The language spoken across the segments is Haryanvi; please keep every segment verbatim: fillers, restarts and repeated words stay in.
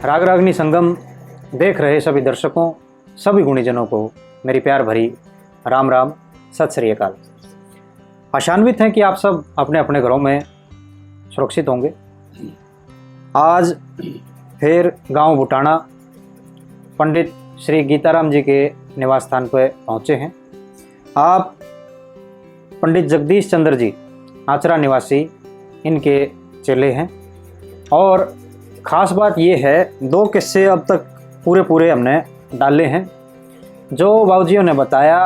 राग रागनी संगम देख रहे सभी दर्शकों, सभी गुणीजनों को मेरी प्यार भरी राम राम, सत श्री अकाल। आशान्वित हैं कि आप सब अपने अपने घरों में सुरक्षित होंगे। आज फिर गांव भुटाना पंडित श्री गीताराम जी के निवास स्थान पर पहुंचे हैं। आप पंडित जगदीश चंद्र जी, आचरा निवासी, इनके चेले हैं। और ख़ास बात ये है, दो किस्से अब तक पूरे पूरे हमने डाले हैं। जो बाबूजियों ने बताया,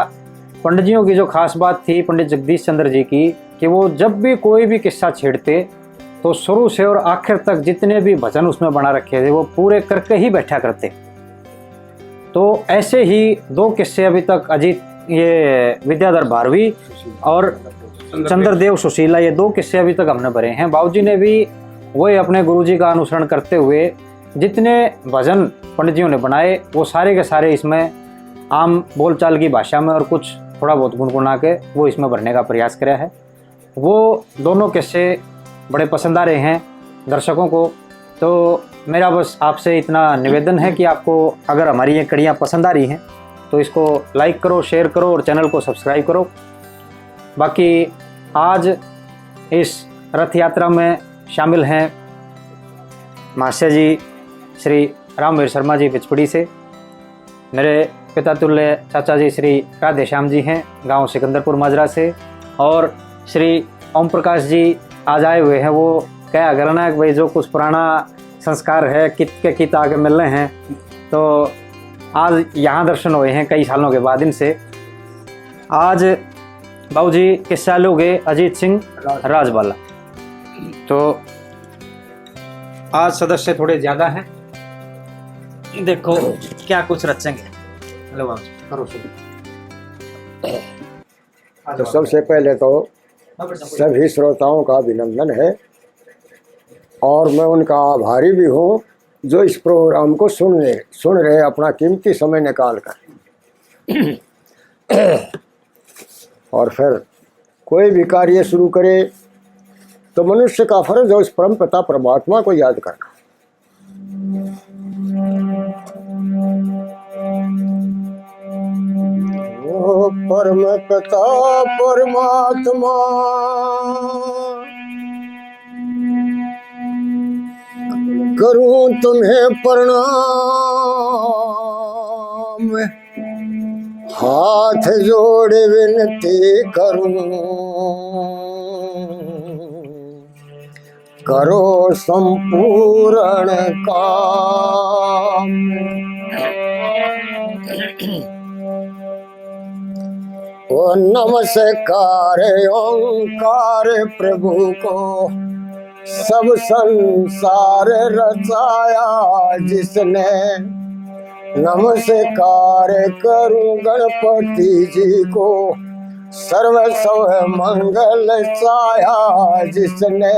पंडित जियों की जो खास बात थी पंडित जगदीश चंद्र जी की, कि वो जब भी कोई भी किस्सा छेड़ते तो शुरू से और आखिर तक जितने भी भजन उसमें बना रखे थे वो पूरे करके ही बैठा करते। तो ऐसे ही दो किस्से अभी तक अजीत, ये विद्याधर भारवी और चंद्रदेव सुशीला, ये दो किस्से अभी तक हमने भरे हैं। बाबूजी ने भी वही अपने गुरुजी का अनुसरण करते हुए जितने भजन पंडित जियों ने बनाए, वो सारे के सारे इसमें आम बोलचाल की भाषा में और कुछ थोड़ा बहुत गुनगुना के वो इसमें भरने का प्रयास करा है। वो दोनों किस्से बड़े पसंद आ रहे हैं दर्शकों को। तो मेरा बस आपसे इतना निवेदन है कि आपको अगर हमारी ये कड़ियाँ पसंद आ रही हैं तो इसको लाइक करो, शेयर करो और चैनल को सब्सक्राइब करो। बाकी आज इस रथ यात्रा में शामिल हैं महाशय जी श्री रामवीर शर्मा जी पिचपड़ी से, मेरे पिता तुल्य चाचा जी श्री राधेश्याम जी हैं, गांव सिकंदरपुर माजरा से, और श्री ओम प्रकाश जी आज आए हुए हैं। वो क्या करना है कि भाई, जो कुछ पुराना संस्कार है, कित के कित आके मिल रहे हैं। तो आज यहाँ दर्शन हुए हैं कई सालों के बाद इनसे। आज बाबूजी किस्सा लोगे अजीत सिंह राज। राजबाला। तो आज सदस्य थोड़े ज्यादा हैं, देखो क्या कुछ रचेंगे। हेलो बाबूजी, करो शुरू। तो सबसे पहले तो सभी श्रोताओं का अभिनंदन है और मैं उनका आभारी भी हूँ जो इस प्रोग्राम को सुन रहे, सुन रहे, अपना कीमती समय निकाल कर। और फिर कोई भी कार्य शुरू करे तो मनुष्य का फर्ज है उस परम पिता परमात्मा को याद करना। ओ परम पिता परमात्मा, करूं तुम्हें प्रणाम, हाथ जोड़ विनती करूं, करो संपूर्ण काम। ओ नमस्कार ओंकार प्रभु को, सब संसार रचाया जिसने। नमस्कार करूं गणपति जी को, सर्व सब मंगल चाया जिसने।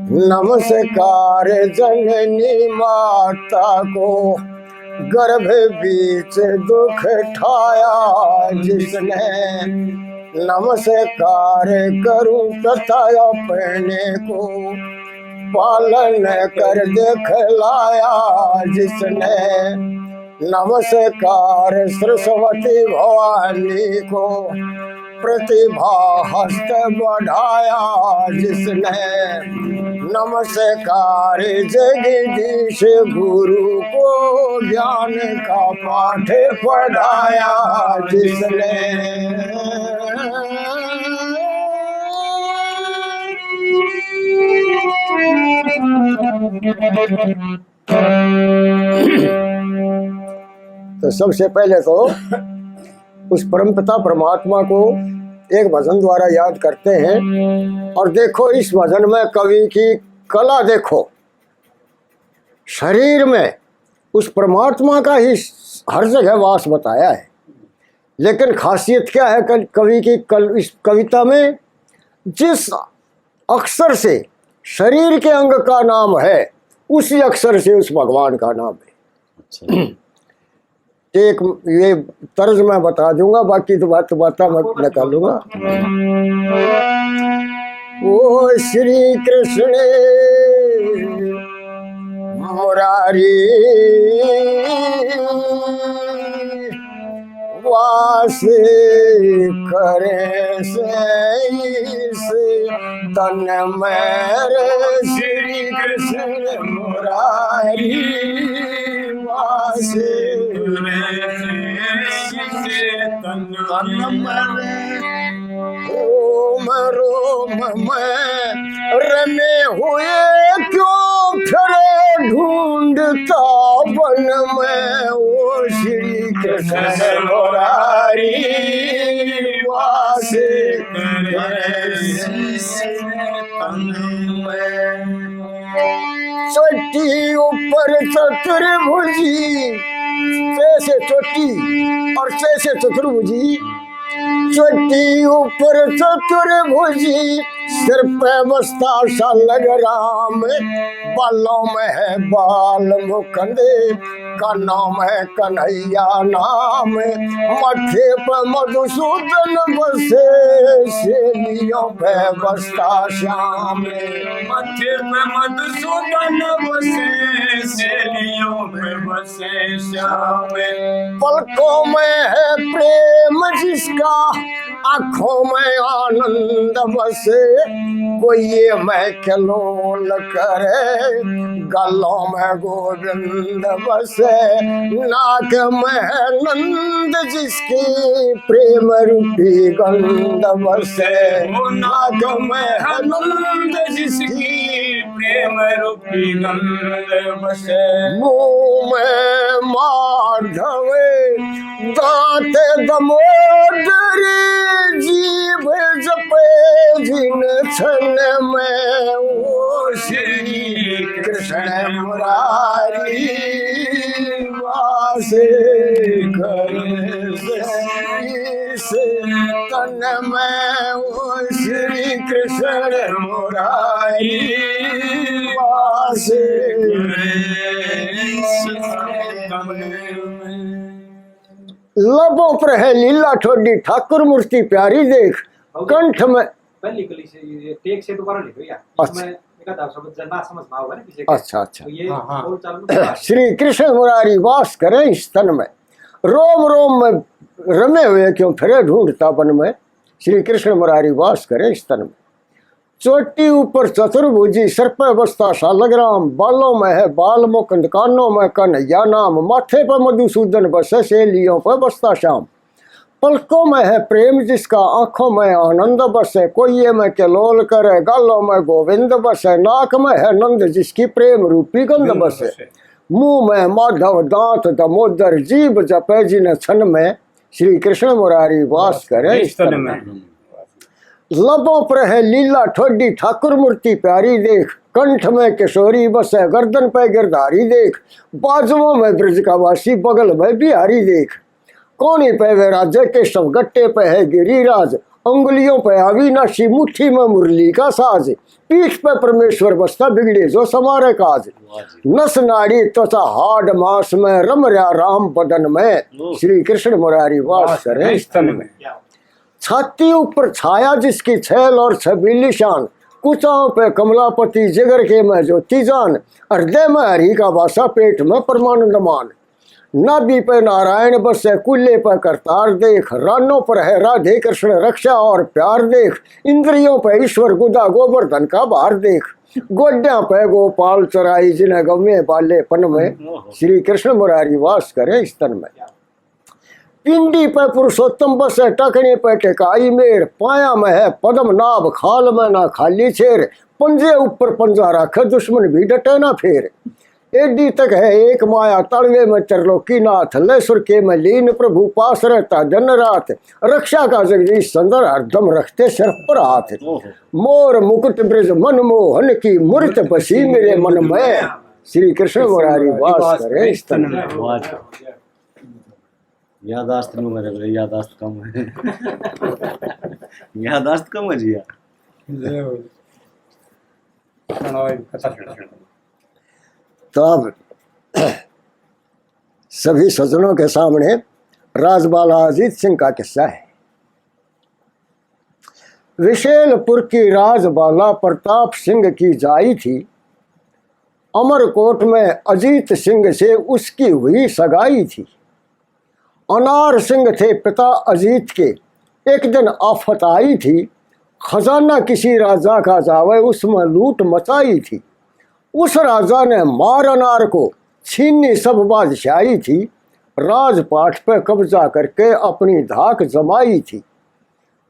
नमस्कार जननी माता को, गर्भ बीच दुख ठाया जिसने। नमस्कार करूं तथा अपने को, पालन कर दिखलाया जिसने। नमस्कार सरस्वती भवानी को, प्रतिभा हस्त बढ़ाया जिसने। नमस्कार जगदीश गुरु को, ज्ञान का पाठ पढ़ाया जिसने। तो सबसे पहले तो उस परमपिता परमात्मा को एक भजन द्वारा याद करते हैं। और देखो, इस भजन में कवि की कला देखो, शरीर में उस परमात्मा का ही हर जगह वास बताया है। लेकिन खासियत क्या है कल-, कवि की कल-, इस कविता में, जिस अक्षर से शरीर के अंग का नाम है, उसी अक्षर से उस भगवान का नाम है। अच्छा। एक ये तर्ज मैं बता दूंगा, बाकी तो बात, बातें मैं निकालूंगा। ओ श्री कृष्ण मुरारी वास करे से इस तन में रे श्री कृष्ण मुरारी वास करे से तन में। रोम रोम में रमे हुए क्यों फिरे ढूंढता वन में, ओ श्री कृष्ण मुरारी वास करे तन में। चोटी ऊपर चतुर्भुजी, जैसे चोटी और जैसे चतुर्भुजी, चोटी ऊपर चतुर्भुजी, सिर पे बसता सा लग राम, बालों में है बाल मुकुंद, कानों में कन्हैया नाम, माथे पे मधुसूदन बसे, सेलियों पे बसता श्याम। माथे पे मधुसूदन बसे, सेलियों पे बसे श्याम। पलकों में है प्रेम जिसका, आंखों में आनंद बसे, कोइये में कलोल करे, गालों में गोविंद बसे, नाक में है नंद जिसकी प्रेम रूपी गंध बसे, नाक में है नंद जिसकी प्रेम रूपी गंध बसे। मुंह में माधव दांत दमोदर, जीभ जपे जिन क्षण में, ओ श्री कृष्ण मुरारी वास करे इस तन में, ओ श्री कृष्ण मुरारी वास करे इस तन में। लबों पर है लीला ठोडी, ठाकुर मूर्ति प्यारी देख। कंठ में पहली कली से ये टेक से दोबारा लिख रही है। अच्छा। इसमें एक आधा शब्द जब ना समझ में आवे ना किसी के, अच्छा, अच्छा। तो ये हाँ, हाँ। बोल चाल में श्री कृष्ण मुरारी वास करे इस तन में, रोम रोम में रमे हुए क्यों फिरे ढूंढता वन में, श्री कृष्ण मुरारी वास करे इस तन में। चोटी ऊपर चतुर्भुजी, सर पे बसता सालग राम, बालों में है बाल मुकुंद, कानों में कन्हैया नाम, माथे पे मधुसूदन बसे, सेलियों पे बसता श्याम। पलकों में है प्रेम जिसका, आंखों में आनंद बसे, कोइये में कलोल करे, गालों में गोविंद बसे, नाक में है नंद जिसकी प्रेम रूपी गंध बसे, मुंह में माधव दांत दमोदर, जीभ जपे जिन क्षण में, श्री कृष्ण मुरारी वास करे इस तन में। लबों पर है लीला ठोडी, ठाकुर मूर्ति प्यारी देख, कंठ में किशोरी बसे, गर्दन पे गिरधारी देख, बाजुओं में ब्रज का वासी, बगल में बिहारी देख। कोहनी पे विराजे केशव, गट्टे पे है गिरिराज, उंगलियों पे अविनाशी, मुट्ठी में मुरली का साज, पीठ पे परमेश्वर बसता, बिगड़े जो संवारे काज। वाह जी। नस नाड़ी त्वचा हाड मांस में, रम रहा राम बदन में, ओह। श्री कृष्ण मुरारी वास करे इस तन में। छाती ऊपर छाया जिसकी छैल और छबीली शान, कुचाओं पे कमलापति, जिगर के में ज्योति जान, हृदय में हरि का वासा, पेट में परमानंद मान। नाभि पे नारायण बसे, कूल्हे पे करतार देख, रानों पर है राधे कृष्ण रक्षा और प्यार देख, इंद्रियों पे ईश्वर गुदा गोवर्धन का भार देख, गोड्या पे गोपाल चराई, जिन्हें गवे बालेपन में, ओहो। श्री कृष्ण मुरारी वास करे इस तन में। पिंडी पे पुरुषोत्तम बसे, टखने पे टिकाई मेर, पाया में है पद्म नाभ, खाल में ना खाली छेर, पंजे ऊपर पंजा रखे, दुश्मन भी डटे ना फेर। एडी तक है एक माया, तलवे में त्रिलोकीनाथ, लय सुर के में लीन प्रभु, पास रहता दिन रात, रक्षा का जगदीश चंद्र, हरदम रखते सिर पर हाथ। ओहो। मोर मुकुट ब्रज मनमोहन की, मूरत बसी मेरे मन में, श्री कृष्ण मुरारी वास करे इस तन में। वाह। यादाश्त न्यू मेरे को, यादाश्त कम है। यादाश्त कम है जी यार। जय हो। सुनाओ, एक कथा सुनाओ। तो अब सभी सज्जनों के सामने राजबाला अजीत सिंह का किस्सा है। विशेलपुर की राजबाला प्रताप सिंह की जाई थी। अमरकोट में अजीत सिंह से उसकी हुई सगाई थी। अनार सिंह थे पिता अजीत के। एक दिन आफत आई थी, खजाना किसी राजा का जावे, उसमें लूट मचाई थी। उस राजा ने मार अनार को, छीनी सब बादशाही थी। राजपाट पे कब्जा करके अपनी धाक जमाई थी।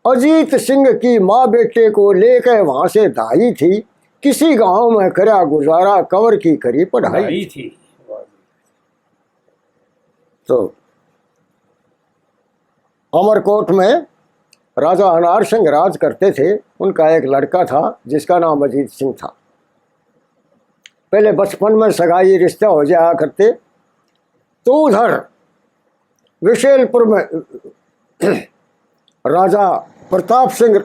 अजीत सिंह की माँ बेटे को लेकर वहां से धाई थी। किसी गांव में करया गुजारा, कवर की करी पढ़ाई पढ़ाई थी। थी। तो अमरकोट में राजा अनार सिंह राज करते थे। उनका एक लड़का था जिसका नाम अजीत सिंह था। पहले बचपन में सगाई रिश्ता हो जाया करते, तो उधर विशेलपुर में राजा प्रताप सिंह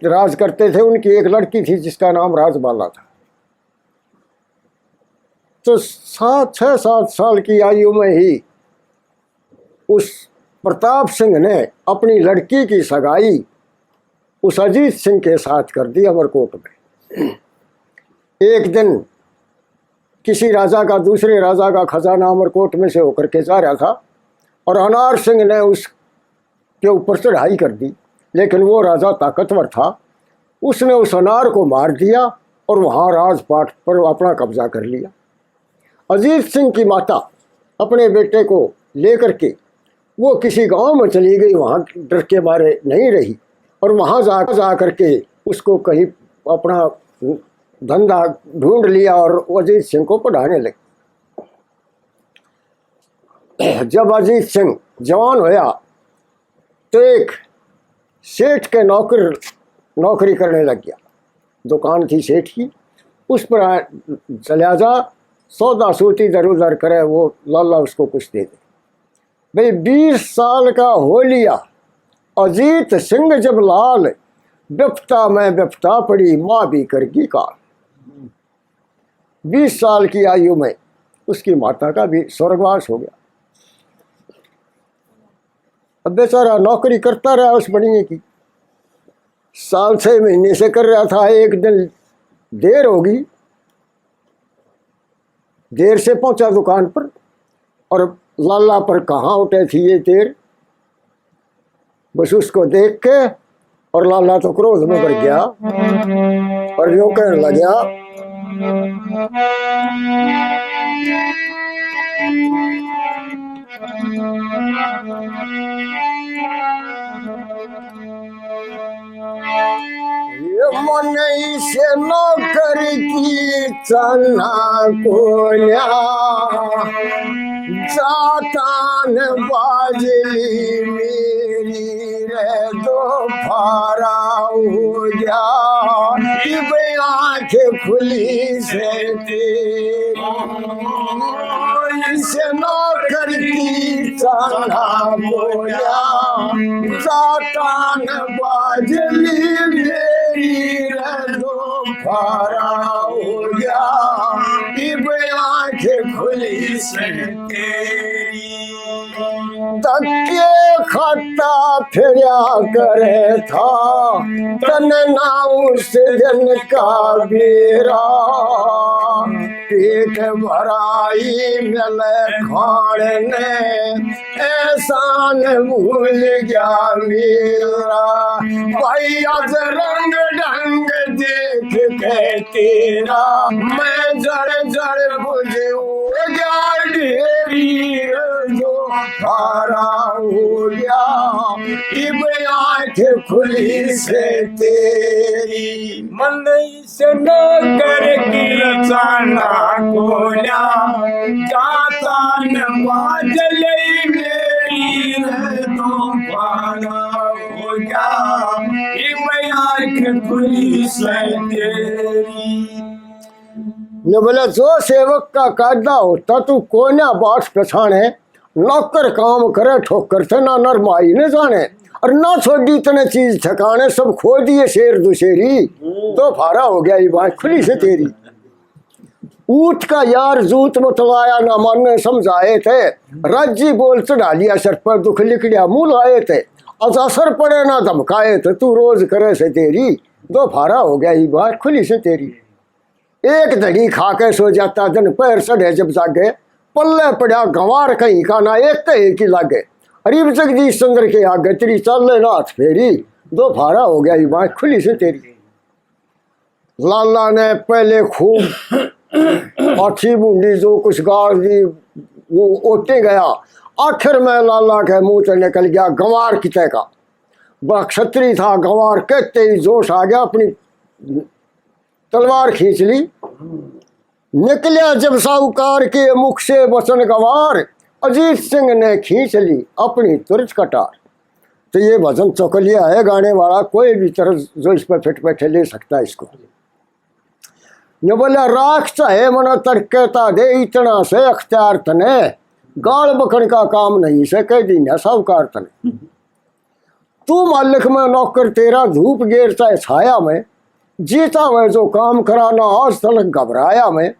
राज करते थे। उनकी एक लड़की थी जिसका नाम राजबाला था। तो सात, छः सात साल की आयु में ही उस प्रताप सिंह ने अपनी लड़की की सगाई उस अजीत सिंह के साथ कर दी अमरकोट में। एक दिन किसी राजा का दूसरे राजा का खजाना अमरकोट में से होकर के जा रहा था और अनार सिंह ने उस के ऊपर चढ़ाई कर दी, लेकिन वो राजा ताकतवर था, उसने उस अनार को मार दिया और वहाँ राजपाट पर अपना कब्जा कर लिया। अजीत सिंह की माता अपने बेटे को लेकर के वो किसी गांव में चली गई, वहाँ डर के मारे नहीं रही और वहाँ जा जा करके उसको कहीं अपना धंधा ढूंढ लिया और अजीत सिंह को पढ़ाने लगी। जब अजीत सिंह जवान होया तो एक सेठ के नौकर नौकरी करने लग गया। दुकान थी सेठ की, उस पर आ, चला जा, सौदा सूती दर उधर करे, वो लाला उसको कुछ दे दे। भाई, बीस साल का हो लिया अजीत सिंह जब लाल, बिपता में बिपता पड़ी, माँ भी कर गई काल। बीस साल की आयु में उसकी माता का भी स्वर्गवास हो गया। अब बेचारा नौकरी करता रहा उस बनिए की, साल छः महीने से कर रहा था। एक दिन देर होगी, देर से पहुंचा दुकान पर और लाला पर कहाँ उठे थी ये देर। बस उसको देख के और लाला तो क्रोध में भर गया और यूं कहने लगा, ये मन इसे नौकर की चना कोल्या, जातान बाजली मेरी रे दो फारा हो गया। इब आंख खुली से तेरी, इसे नौकर की चना कोल्या, जातान बाजली मेरी रे दो फारा हो गया। इब आंख खुली से तेरी, धक्के खाता फिरया करे था, तन ना उस दिन का बेरा। पेट भराई मिले खाण ने, एहसान भूल गया मेरा। भाई, आज रंग ढंग देख के तेरा, मैं जड़ जड़ बुझ गया ढेरी, जो फारा हो गया, इब आंख खुली से तेरी। मन से नौकर की रचना कोल्या, जातान बाजले मेरी रे दो फारा हो गया, इब आंख खुली से तेरी। ने बोला, जो सेवक का कायदा होता तू कोन्या बाट पछाणे, नौकर काम करे ठोकर से ना नरमाई न जाने, और ना छोड़ी तने चीज ठिकाने, सब खो दिए शेर दुशेरी। दो फारा हो गया, ये बात खुली से तेरी। ऊठ का यार जूत मत लाया, ना माने समझाए थे, राजी बोल चढ़ा लिया सर पर, दुख लिकड़िया मुंह लाए थे, आज असर पड़े ना धमकाए थे, तू रोज करे से तेरी। दो फारा हो गया, ये बात खुली से तेरी। एक धड़ी खा के सो जाता, दिन पैर चढ़े जब जागे। पल्ले पड़ा गंवार कहीं का ना, एक कहे की लागे। अरे जगदीश चंद्र के आगे तेरी चाले ना हाथ फेरी, दो फारा हो गया, ये बात खुली से तेरी। लाला ने पहले खूब अच्छी बूंदी जो कुछ गाल दी, वो ओटे गया। आखिर में लाला के मुंह से निकल गया गंवार किते का। बड़ा क्षत्री था, गंवार कहते ही जोश आ गया, अपनी तलवार खींच ली। निकलिया जब साहूकार के मुख से वचन गंवार, अजीत सिंह ने खींच ली अपनी तुरज कटार। तो ये भजन चौकलिया है, गाने वाला कोई भी तरह जो इस पर फिट बैठे ले सकता है इसको। ने बोला, राख चाहे मना तड़के ता दे, इतना से अख्तियार तने। गाल बकण का काम नहीं से, कह दी ना साहूकार तने। तू मालिक में नौकर तेरा, धूप गेर चाहे छाया में, जीता हुआ जो काम करा ना, आज तलक घबराया में।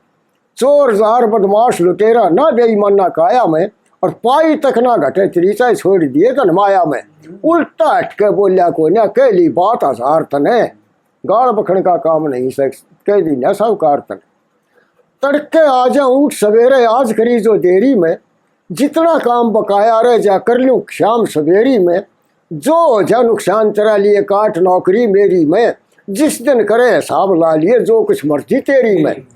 चोर जार बदमाश लुटेरा ना, बेईमाना काया में, और पाई तक ना घटे तेरी, चाहे छोड़ दिए धन माया में। उल्टा हट के बोलिया कोई ना, कह ली बात हजार तने। गाल बकण का काम नहीं से, कह दी ना साहूकार तने। तड़के आ जा ऊठ सवेरे, आज करी जो देरी में, जितना काम बकाया रह जा कर लूँ शाम सवेरी में। जो हो जा नुकसान तेरा लिए, काट नौकरी मेरी में, जिस दिन करे हिसाब ला लिए, जो कुछ मर्जी तेरी में।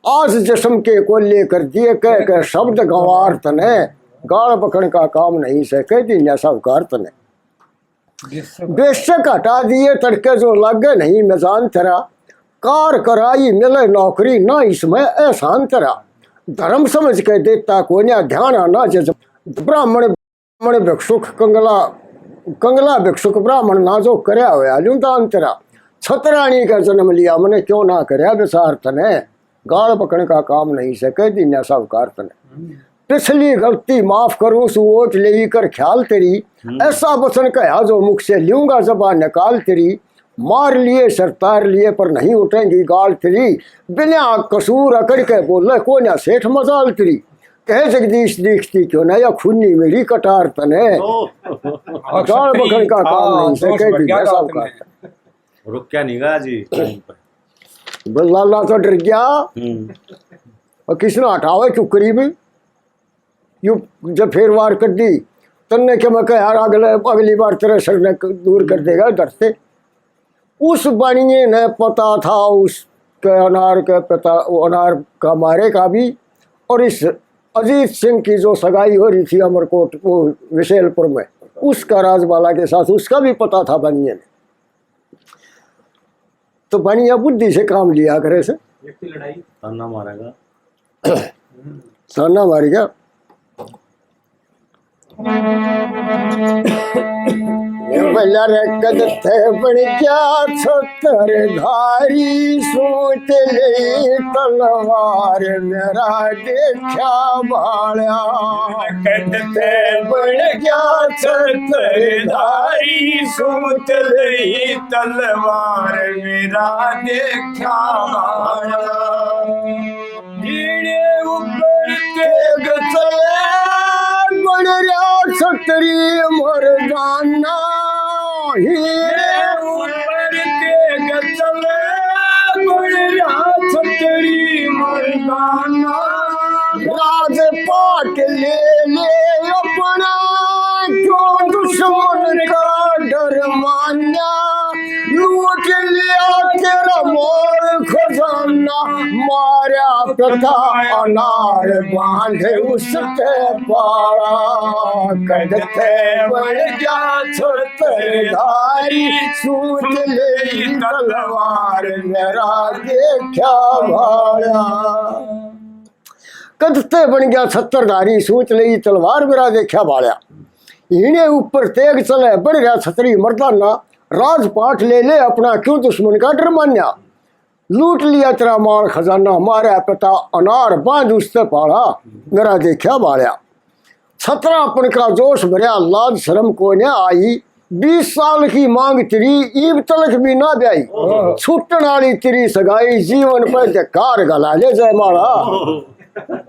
आज जिस्म के कोले कर दिए, कह के शब्द गंवार तने। गाल बकण का काम नहीं से, कह दी ना साहूकार तने। बेशक हटा दिए तड़के जो लागे नहीं मिजान तेरा, कार कराई मिले नौकरी ना इसमें एहसान तेरा। धर्म समझ के देता कोन्या ध्यान ना जज। ब्राह्मण, ब्राह्मण भिक्षुक कंगला, कंगला भिक्षुक ब्राह्मण ना जो करया होया ल्यूं दान तेरा। छतरानी का जन्म लिया मने क्यों ना करया विचार तने। गाल बकण का काम नहीं से, कह दी ना साहूकार तने। पिछली गलती माफ करूं सु, ओट ले कर ख्याल तेरी। हम्म। ऐसा वचन कहा जो मुख से लूंगा जबान निकाल तेरी। मार लिए सरतार लिए पर नहीं उठेंगी गाल तेरी। बिना कसूर अकड़ के बोले कोन्या सेठ मजाल तेरी। कहे जगदीश दीखती क्यों ना या खूनी मेरी कटार तने। ओह। गाल बकण का काम हाँ, नहीं से, जोश कह बढ़ दी गया ना गाल साहूकार तने। रुक्या नहीं गा जी। बस लाला तो डर गया। हम्म। और किसने हटावे क्यों करीब? यू जब फेर वार कर दी, तन्ने के मैं कह यार, अगले, अगली बार तेरे सर ने क-, दूर कर देगा डर से। उस बनिए ने पता था उसके अनार के पिता, वो अनार का मारे का भी, और इस अजीत सिंह की जो सगाई हो रही थी अमरकोट, वो विशेलपुर में, उसका राजबाला के साथ, उसका भी पता था बनिए ने। तो बनिया बुद्धि से काम लिया करे से। ताना मारेगा। ताना मारेगा। भला रे कद थे बन गया छत्रधारी, सूत ले तलवार मेरा देखा बाल्या। कद थे बन गया छत्रधारी, सूत ले तलवार मेरा देखा बाल्या। हीरे ऊपर तेग चले, बन रहा छतरी मर्दाना। हीरे ऊपर तेग चले, बन रहा छतरी मर्दाना। राजपाट ले ले अपना, क्यों दुश्मन का डर मान्या। लूट लिया तेरा मोल खजाना, मारा पिता अनार बांधे उसके पाला। कद थे बन गया छत्रधारी, सूत ले तलवार मेरा देखा भाला। कद ते बन गया छत्रधारी, सूत ले तलवार मेरा देखा भाला। इने ऊपर तेग चले, बन रहा छतरी मर्दाना। राजपाट ले ले अपना, क्यों दुश्मन का डर मान्या। लूट लिया तेरा माल खजाना, मारा पिता अनार बांध उससे पाला, मेरा देखा भाला। छतरापन का जोश भरया, लाज शर्म कोन्या आई। बीस साल की मांग तेरी, ईब तलक भी ना ब्याई। ओह। छूटन आली तेरी सगाई, जीवन पे धिक्कार घला ले जयमाला। ओह।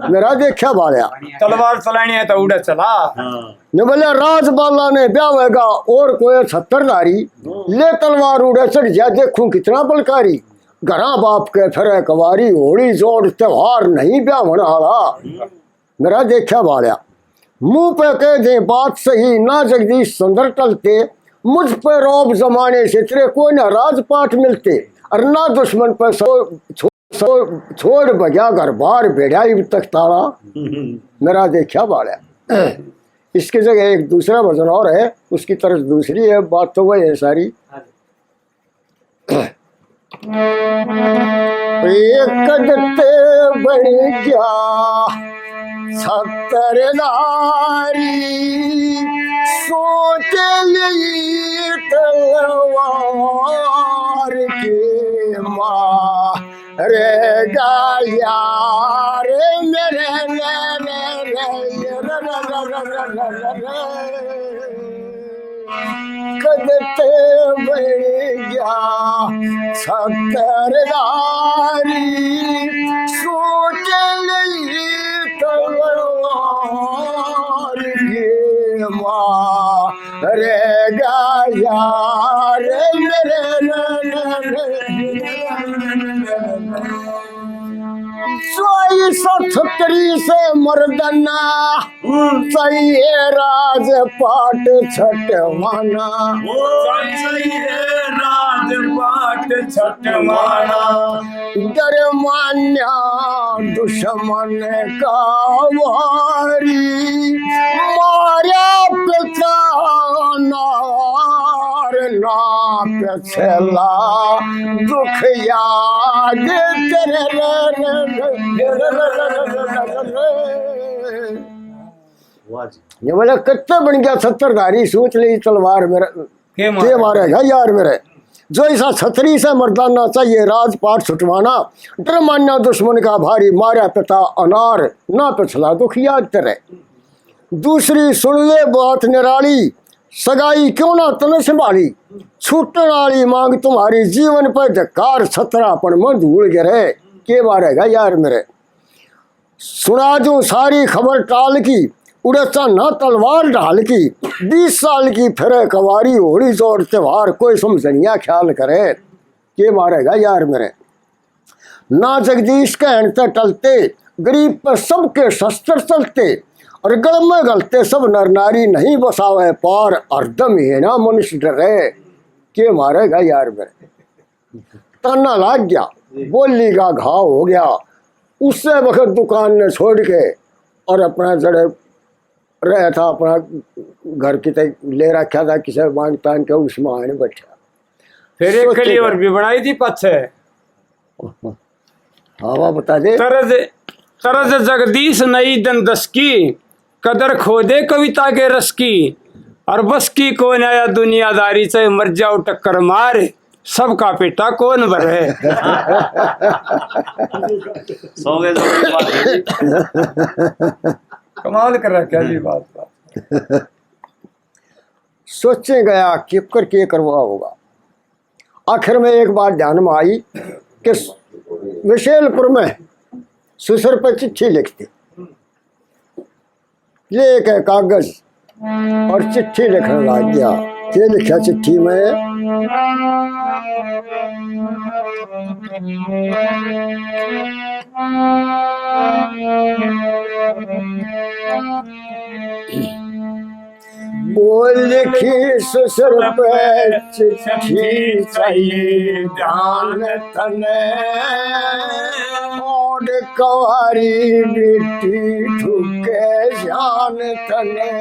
मेरा देखा भाला। तलवार चलानी है तो उड़े चला। हाँ। ने बोले राजबाला ने ब्यावेगा और कोई छत्रधारी। ओह। ले तलवार उड़े चढ़ जा, देखूं कितना बलकारी। घरां बाप के फिरे कवारी, होली जोड़ त्योहार नहीं ब्याहण आला। मेरा देखा बाल्या, मुंह पे कह दे बात सही, ना जगदीश चंद्र टलते। मुझ पे रौब जमाने से तेरे कोई ना राजपाट मिलते, और ना दुश्मन पे सो, छो, सो, छोड़ बग्या घर बार बेड़ा इब तक ताला। मेरा देखा बाल्या। इसकी जगह एक दूसरा भजन और है, उसकी तर्ज दूसरी है, बात तो वही है सारी। एक कदते बन गया छत्रधारी, सोच ली तलवार के मारेगा यार मेरे। कदते बन गया छत्रधारी, सोच ली तलवार के मारेगा यार मेरे। सोई सौ छतरी से मर्दाना, चाहिए राजपाट छटवाना। ओ, चाहिए राजपाट छटवाना। डर मान्या दुश्मन का वारी, मारा पिता नार ना पिछला दुख याद तेरे। वाह जी। ये बोले, कत्ते बन गया छत्रधारी, सोच ले तलवार मेरे, के के मारेगा? मारेगा यार मेरे। जो ऐसा छतरी से मर्दाना, चाहिए राजपाट छुटवाना। डर मान्या दुश्मन का भारी, मारा पिता अनार, ना पिछला दुख याद तेरे। दूसरी सुन ले बात निराली, सगाई क्यों ना तने संभाली। छूटण आली मांग तुम्हारी, जीवन पे धिक्कार, छतरापन में धूल गिरे। के मारेगा यार मेरे। सुना दूं सारी खबर टाल की, उड़े चाहना तलवार ढाल की। बीस साल की फिरे कवारी, होली जोड़ त्योहार, कोई समझनिया ख्याल करे। के मारेगा यार मेरे। ना जगदीश कहन ते टलते, गरीब पे सबके शस्त्र चलते, और गल में घलते सब नर नारी, नहीं बसावे पार, हरदम ही ना मनुष्य डरे। के मारेगा यार मेरे। ताना लाग गया, बोली का घाव हो गया। उससे वक्त दुकान ने छोड़ के और अपना जड़े रहा था, अपना घर किते ले रखा था किसी बांध तान के, उसमें आने बैठा। फिर एक सोचते कली और गए। भी बनाई थी पाछे। हाँ, वाह, बता दे। तरज, तरज जगदीश नई दन दस की, कदर खो दे कविता के रस की, और बस की कौन आया दुनियादारी, चाहे मर जाओ टक्कर मार, सबका पेटा कौन भरे। सौ गए, सौ गए, बात है जी। कमाल कर रखा जी, बात, बात। सोचे गया कि कर के करवा होगा। आखिर में एक बात ध्यान में आई कि विशेलपुर में सुसर पर चिट्ठी लिखती, लेके कागज और चिट्ठी लिखने लग गया। के लिखा चिट्ठी में? वो लिखी सुसर पे चिट्ठी, चाहिए ध्यान तने, और कवारी बेटी ठुके जान तने।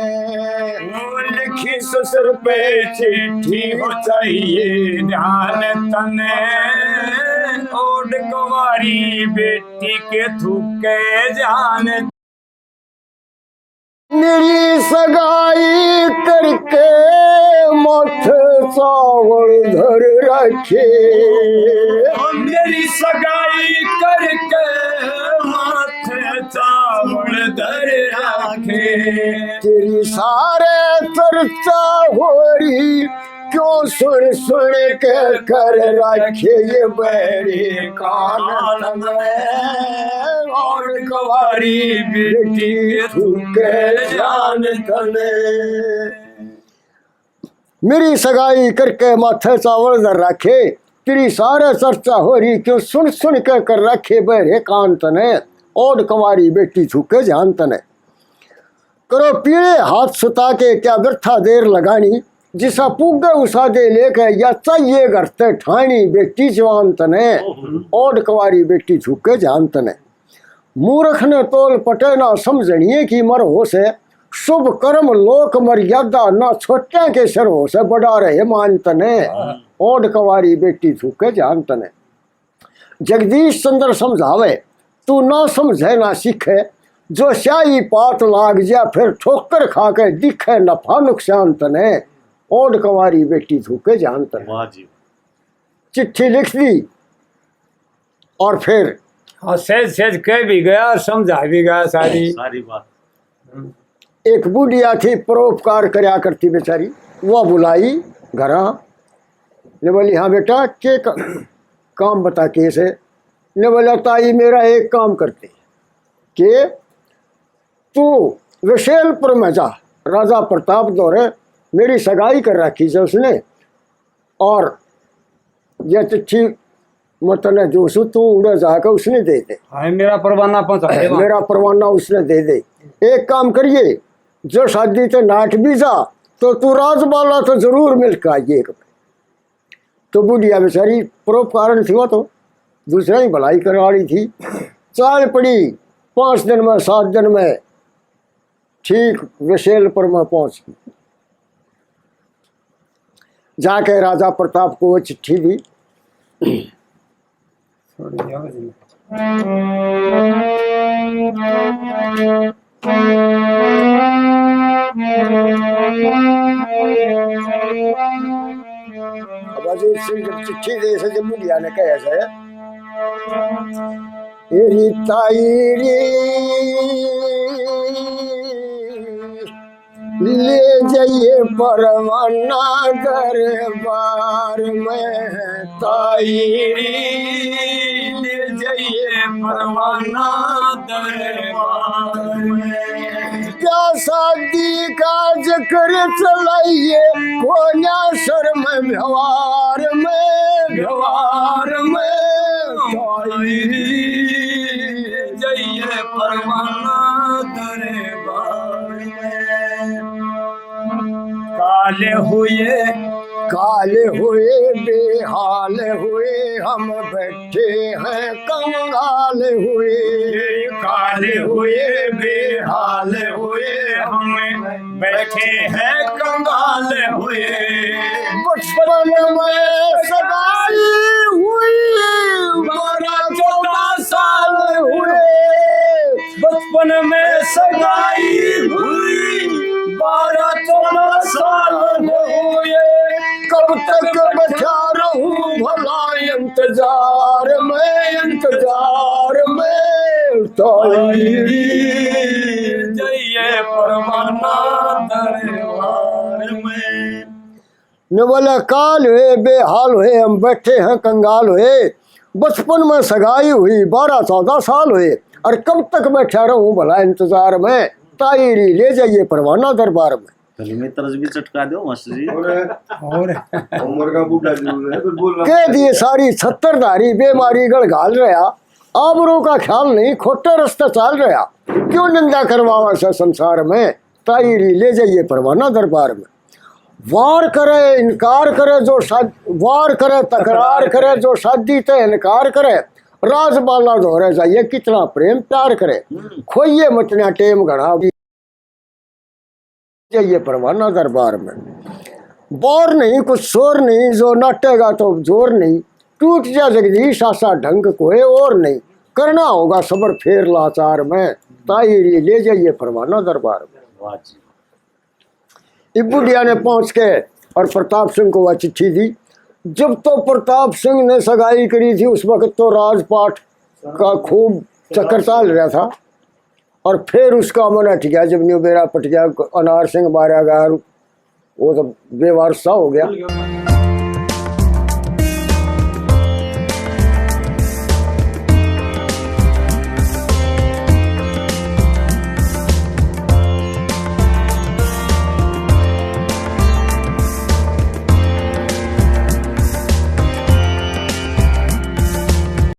वो लिखी सुसर पे चिट्ठी, चाहिए ध्यान तने, और कवारी बेटी के ठुके जान। मेरी सगाई करके माथे चावल धर रखे। मेरी सगाई करके माथे चावल धर रखे। तेरी सारे चर्चा हो रही, क्यों सुन सुन के कर रखे ये बैरी कान तने, और कवारी बेटी थूके जान तने। मेरी सगाई करके माथे चावल धर रखे, तेरी सारे चर्चा हो रही, क्यों सुन सुन के कर रखे बहरे कान तने। ओड कंवारी बेटी झुके जान तने। करो पीले हाथ सुता के क्या व्यर्था देर लगानी, जिसा पुगे उसा दे लेके या चाहिए घर ते ठाणी बेटी जवान तने। ओड कंवारी बेटी झुके जान तने। मूर्ख ने तोल पटे ना समझनिए की मर हो से, शुभ कर्म लोक मर्यादा ना छोटे के सर हो से, बड़ा रहे मान तने। ओड कंवारी बेटी झुके जान तने। जगदीश चंद्र समझावे, तू ना समझे ना सीखे, जो स्याही पात लाग जा, फिर ठोकर खा के दिखे नफा नुकसान तने। ओड कंवारी बेटी झुके जान तने। वाह जी। चिट्ठी लिख दी और फिर हाँ, सहज सहज कह भी गया और समझा भी गया सारी। सारी बात। एक बुढ़िया थी, परोपकार करया करती बेचारी, वो बुलाई घरा, ने बोली, हाँ बेटा, के क-, काम बता के से? ने बोला, ताई, मेरा एक काम करते के, तू विशेलपुर में जा, राजा प्रताप दौरे मेरी सगाई कर रखी से उसने, और यह चिट्ठी मैं तने जो सु, तू उड़े जाके उसने दे दे। हाँ, मेरा परवाना पहुंचा दे वहाँ। मेरा परवाना उसने दे दे। एक काम करिए, जो शादी ते नाट भी जा, तो तू राजबाला तो जरूर मिल के आइए एक बार। तो बुढ़िया बेचारी परोपकारण थी, वो तो दूसरा ही भलाई करने वाली थी। चाल पड़ी, पाँच दिन में, सात दिन में ठीक विशेलपुर में पहुंच गई। जाके राजा प्रताप को वो चिट्ठी दी। थोड़ी आवाज में। अब अजीत सिंह जब चिट्ठी दे से, जब बुढ़िया ने कहा से, "ए री ताई री, ले जाइए परवाना दरबार में, ताई री, ले जाइए परवाना दरबार में। क्या शादी का जिक्र चलाइए, कोन्या शर्म व्यवहार में, व्यवहार में, ताई री, ले जाइए परवाना दरबार में।" काल हुए, काल हुए, बेहाल हुए, हम बैठे हैं कंगाल हुए। काल हुए, बेहाल हुए, हम बैठे हैं कंगाल हुए। बचपन में सगाई हुई, बारह चौदह साल हुए। बचपन में सगाई हुई, बारह चौदह साल हुए। कब तक बैठा रहूं भला इंतजार में, इंतजार में, ताई री, जाइए परवाना दरबार में। ने बोला, काल हुए, बेहाल हुए, हम बैठे हैं कंगाल हुए। बचपन में सगाई हुई, बारह चौदह साल हुए, और कब तक बैठा रहूं भला इंतजार में, ताई री, ले जाइए परवाना दरबार में। फिल्मी तर्ज भी चटका दो मास्टर जी। और और उम्र का बूढ़ा जरूर है, फिर बोलना कह दिए सारी छत्तरधारी, बीमारी गल घाल रहा, आबरू का ख्याल नहीं, खोटे रस्ते चाल रहा, क्यों निंदा करवावा से संसार में, ताई री, ले जाइए परवाना दरबार में। वार करे, इनकार करे जो शाद-, वार करे, तकरार करे जो शादी ते इनकार करे, राजबाला धोरे जाइए कितना प्रेम प्यार करे। हम्म। खोइए मत ना टेम घना, जाइए परवाना दरबार में। बौर नहीं, कुछ शोर नहीं, जो नाटेगा तो जोर नहीं। टूट जा जगदीश, आशा ढंग कोई और नहीं। करना होगा सबर फेर लाचार में। ताई री, ले जाइए परवाना दरबार में। वाह जी। इब बुढ़िया ने पहुंच के और प्रताप सिंह को वह चिट्ठी दी। जब तो प्रताप सिंह ने सगाई करी थी, उस वक्त तो राजपाट का खूब चक्कर चाल रहा था। और फिर उसका मन हट गया, जब न्यू बेरा पट गया, अनार सिंह मारा गया, वो तो बेवारसा हो गया।